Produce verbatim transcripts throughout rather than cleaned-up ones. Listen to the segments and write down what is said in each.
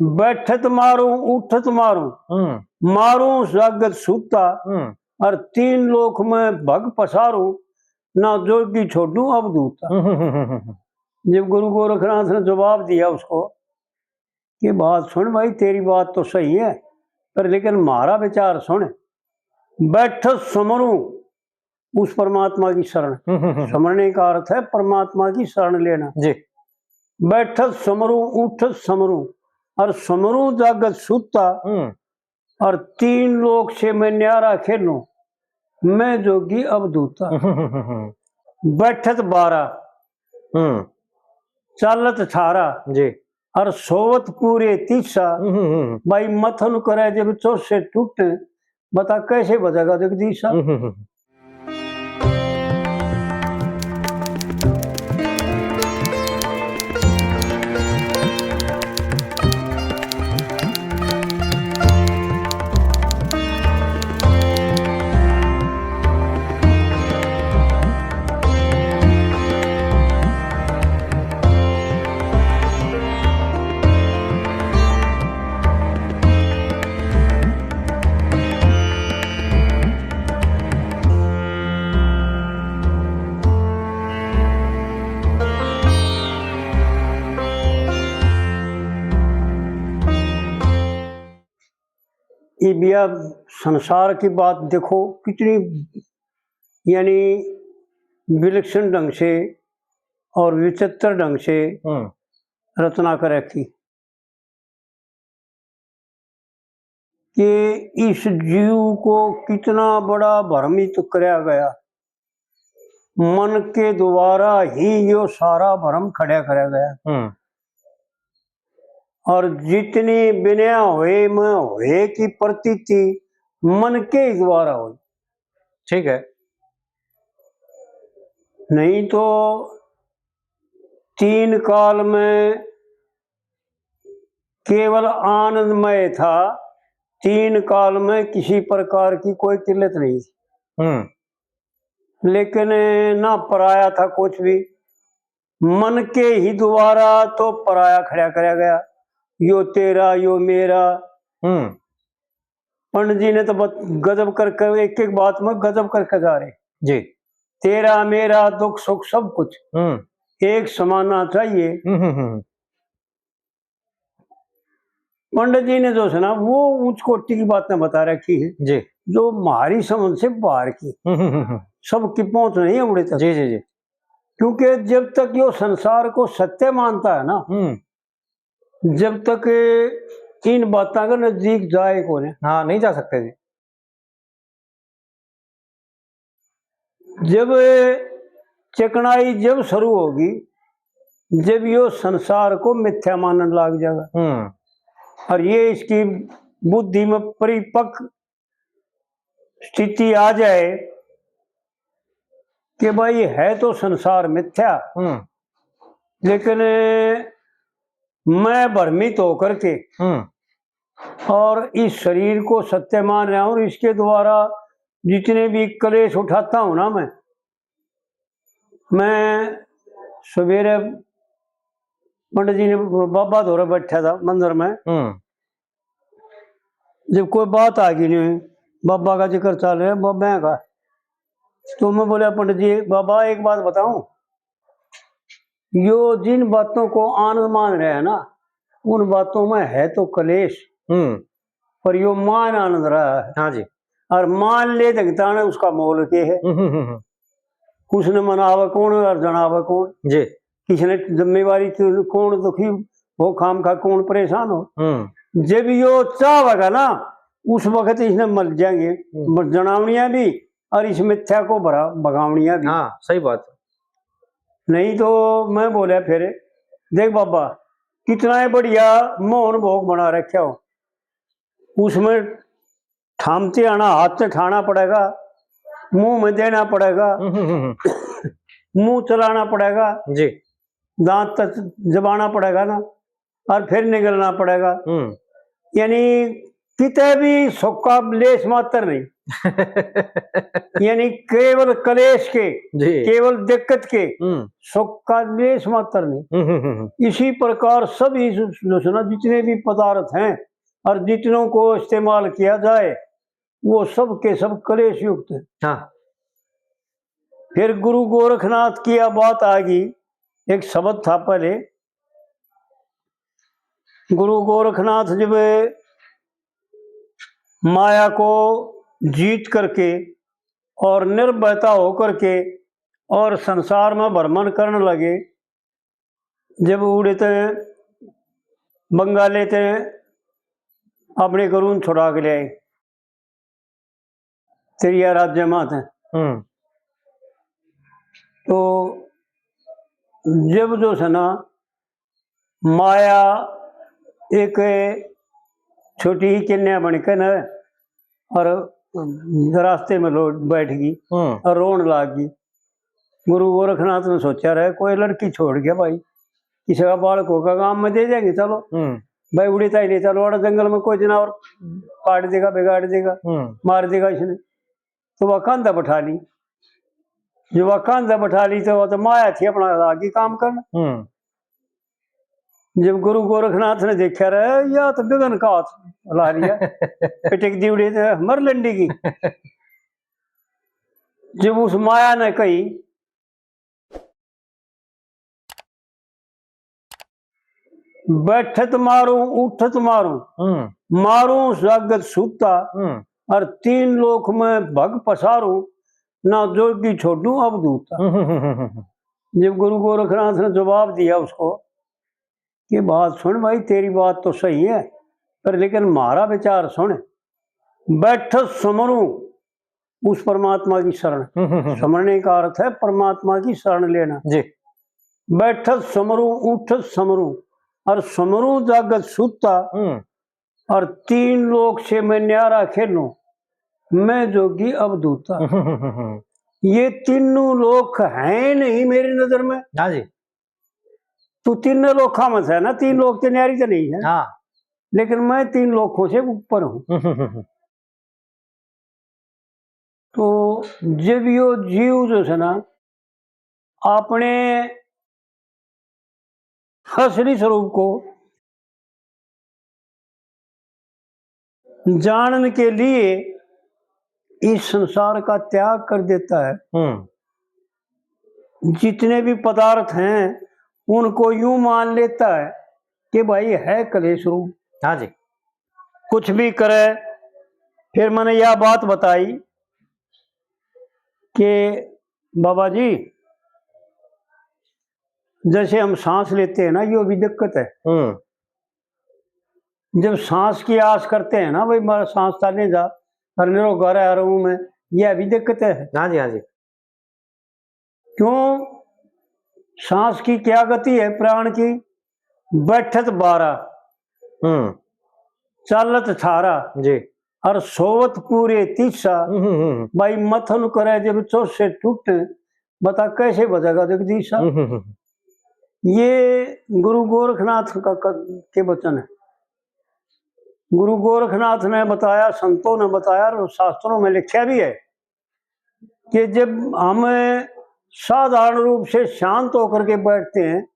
बैठत मारूं, उठत मारूं, हम्म। मारूं जागत सूता, हम्म। और तीन लोक में भग पसारूं, ना जोगी छोडूं अवधूता। हम्म, हम्म, हम्म, हम्म। जब गुरु गोरखनाथ ने जवाब दिया उसको कि बात सुन भाई, तेरी बात तो सही है, पर लेकिन म्हारा विचार सुन। बैठत समरूं उस परमात्मा की शरण। हम्म, हम्म, हम्म। समरने का अर्थ है परमात्मा की शरण लेना। जी। बैठत समरूं, उठत समरूं, और समरूं जागत सूता, हम्म। और तीन लोक से मैं न्यारा खेलूं, मैं जोगी अवधूता। हम्म, हम्म, हम्म, हम्म। बैठत बारह, हम्म। चालत अठारह, जी। और सोवत पूरे तीसा। हम्म, हम्म, हम्म। भाई मथन करे जब चौसे टूटे, बता कैसे बजेगा जगदीशा? हम्म, हम्म, हम्म। ये भैया, संसार की बात देखो, कितनी यानी विलक्षण ढंग से और विचित्र ढंग से हम्म। रचना कर रखी कि इस जीव को कितना बड़ा भ्रमित करया गया। मन के द्वारा ही यो सारा भ्रम खड़ा करया गया। हम्म। और जितनी बिना होए में होए की प्रतीति मन के ही द्वारा हुई। ठीक है। नहीं तो तीन काल में केवल आनंदमय था, तीन काल में किसी प्रकार की कोई किल्लत नहीं थी। हम्म। लेकिन ना पराया था कुछ भी, मन के ही द्वारा तो पराया खड़ा करया गया, यो तेरा, यो मेरा। हम्म। पंडित जी ने तो बत-, गजब करके, एक एक बात में गजब करके जा रहे। जी। तेरा मेरा दुख सुख सब कुछ हम्म। एक समाना चाहिए। हम्म, हम्म, हम्म। पंडित जी ने जो है ना, वो ऊंच कोटि की बातें बता रखी है, जी। जो हमारी समझ से बाहर की, हम्म, हम्म, हम्म, हम्म। सबकी पहुंच नहीं है उड़े तक। जी, जी, जी। क्योंकि जब तक यो संसार को सत्य मानता है ना, हम्म। जब तक इन बातों के नजदीक जाए कोने। हाँ, नहीं जा सकते जी। जब चिकनाई जब शुरू होगी, जब यो संसार को मिथ्या मानने लाग जाएगा। हम्म। और ये इसकी बुद्धि में परिपक्व स्थिति आ जाए कि भाई, है तो संसार मिथ्या, हम्म। लेकिन मैं भ्रमित होकर के हम्म। और इस शरीर को सत्य मान रहा हूं और इसके द्वारा जितने भी कलेश उठाता हूं ना मैं, मैं सवेरे पंडित जी ने, बाबा धोरे बैठा था मंदिर में, हम्म। जब कोई बात आ गई नहीं, बाबा का जिक्र चल रहा है, बाबा का, तो मैं बोला, "पंडित जी, बाबा, एक बात बताऊं, यो जिन बातों को आनंद मान रहे हैं ना, उन बातों में है तो कलेश, हम्म। पर यो मान आनंद रहा है।" हाँ जी। और मान ले जगता ने उसका मोल के है। हम्म, हम्म, हम्म। उसने मनावे कौन और जनावे कौन? जी। किसने जिम्मेवारी क्यों, कौन दुखी हो, खाम खा कौन परेशान हो? हम्म। जब यो चाहेगा ना, उस वक्त इसने मल जाएंगे। हम्म। मर जनावनिया भी और इस मिथ्या को भरा भगावनिया भी। हाँ, सही बात। नहीं तो मैं बोला फिर, "देख बाबा, कितना ही बढ़िया मोहन भोग बना रखा हो, उसमें ठामते आना, हाथ से ठाना पड़ेगा, मुंह में देना पड़ेगा, हम्म, हम्म, हम्म। मुंह चलाना पड़ेगा, जी। दांत तक जबाना पड़ेगा ना, और फिर निगलना पड़ेगा।" हम्म। यानी किते भी सुख का लेश मात्र नहीं। यानी केवल कलेश के, जी। केवल दिक्कत के हम्म। सुख का लेश मात्र नहीं। हम्म, हम्म, हम्म, हम्म। इसी प्रकार सभी जो, जो है ना, जितने भी पदार्थ हैं और जितनों को इस्तेमाल किया जाए, वो सब के सब कलेश युक्त है। हाँ। फिर गुरु गोरखनाथ की यह बात आ गई, एक शब्द था पहले, गुरु गोरखनाथ जब माया को जीत करके और निर्भयता होकर के और संसार में भ्रमण करने लगे, जब उड़े थे बंगाले थे अपने गुरु ने छुड़ा के ले आए तेरी राज्य मात है। हम्म। तो जब जो है ना, माया एक छोटी ही कन्या बन के ना, और रास्ते में लो-, बैठ गई हम्म। और रोन लाग गई। गुरु गोरखनाथ ने सोचा रहे, कोई लड़की छोड़ गया भाई, किसी का बालक होगा, गांव में दे देंगे, चलो। हम्म। भाई उड़े ताई ले चलो, और जंगल में कोई जनावर काट देगा, बिगाड़ देगा, हम्म। मार देगा इसने। तो वह कांधा बैठा ली। जो वह कांधा बैठा ली, तो वह तो माया थी अपना आगे काम करना। हम्म। जब गुरु गोरखनाथ ने देखा रहे, या तो बिघन का हाथ ला लिया, पिटक दी उड़े, तो मर लंडी की। जब उस माया ने कही, बैठत मारूं, उठत मारूं, हम्म। मारूं जागत सूता, हम्म। और तीन लोक में भग पसारूं, ना जोगी छोड़ूं अवधूता। हम्म, हम्म, हम्म, हम्म। जब गुरु गोरखनाथ ने जवाब दिया उसको कि बात सुन भाई, तेरी बात तो सही है, पर लेकिन म्हारा विचार सुन। बैठत समरूं उस परमात्मा की शरण। हम्म, हम्म, हम्म। समरने का अर्थ है परमात्मा की शरण लेना। जी। बैठत समरूं, उठत समरूं, और समरूं जागत सूता, हम्म। और तीन लोक से मैं न्यारा खेलूं, मैं जोगी अवधूता। हम्म, हम्म, हम्म, हम्म। ये तीनों लोक हैं नहीं मेरी नजर में। हाँ जी। तू तीनों लोखा में से ना, तीन लोक ते न्यारी तो नहीं है। हाँ। लेकिन मैं तीन लोकों से ऊपर हूँ। हम्म, हम्म, हम्म। तो जब यो जीव जो है ना, अपने असली स्वरूप को जानने के लिए इस संसार का त्याग कर देता है, हम्म। जितने भी पदार्थ हैं, उनको यूं मान लेता है कि भाई, है कलेश रूप। हाँ जी। कुछ भी करे। फिर मैंने यह बात बताई कि बाबा जी, जैसे हम सांस लेते हैं ना, यो भी दिक्कत है। हम्म। जब सांस की आस करते हैं ना, भाई, मारा सांस ताले जा, और निरो घर आ रहूं मैं, यह भी दिक्कत है। हाँ जी, हाँ जी। क्यों? सांस की क्या गति है प्राण की? बैठत बारह, हम्म। चालत अठारह, जी। और सोवत पूरे तीसा। हम्म, हम्म, हम्म। भाई, मथन करे जब चौसे टूटे, बता कैसे बजेगा जगदीशा? हम्म, हम्म, हम्म। ये गुरु गोरखनाथ का, का, के वचन है। गुरु गोरखनाथ ने बताया, संतों ने बताया और शास्त्रों में लिखा भी है कि जब हम साधारण रूप से शांत होकर के बैठते हैं,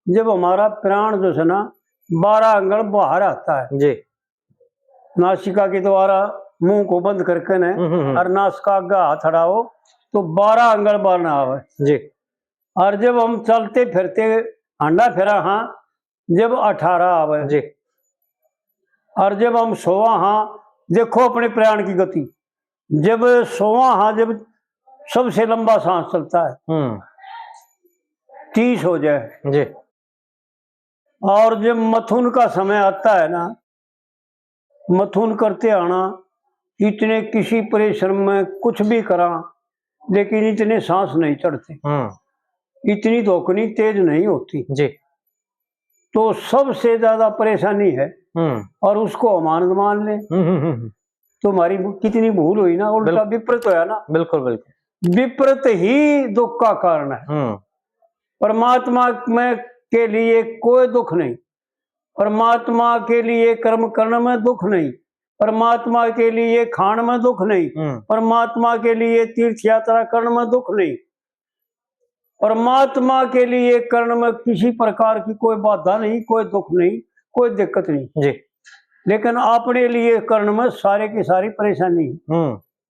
जब हमारा प्राण जो है ना, बारह अंगल बाहर आता है जी। नासिका के द्वारा मुंह को बंद करके ने, हम्म, हम्म, हम्म। और नासिका आगे हाथ अड़ाओ, तो बारह अंगल बाहर ना आवे जी। और जब हम चलते फिरते हांडा फेरा हाँ, जब अठारह आवे जी। और जब हम सोवा हाँ, देखो अपने प्राण की गति, जब सोवा हाँ, जब सबसे लंबा सांस चलता है, हम्म। तीस हो जाए जी। और जब मथुन का समय आता है ना, मथुन करते आना, इतने किसी परिश्रम में कुछ भी करा, लेकिन इतने सांस नहीं चढ़ते, हम्म। इतनी धोकनी तेज नहीं होती जी। तो सबसे ज्यादा परेशानी है, हम्म। और उसको हम आनंद मान लें। हम्म, हम्म, हम्म। तो हमारी भू-, कितनी भूल हुई ना, उल्टा बिल्कुल। विपरीत होया ना। बिल्कुल, बिल्कुल। विपरीत ही दुख का कारण है। हम्म। परमात्मा में, के लिए कोई दुख नहीं, परमात्मा के लिए कर्म करने में दुख नहीं, परमात्मा के लिए खाण में दुख नहीं, हम्म, परमात्मा के लिए तीर्थ यात्रा करण में दुख नहीं, परमात्मा के लिए करण में किसी प्रकार की कोई बाधा नहीं, कोई दुख नहीं, कोई दिक्कत नहीं। जी। लेकिन अपने लिए करण में सारे की सारी परेशानी है। हम्म,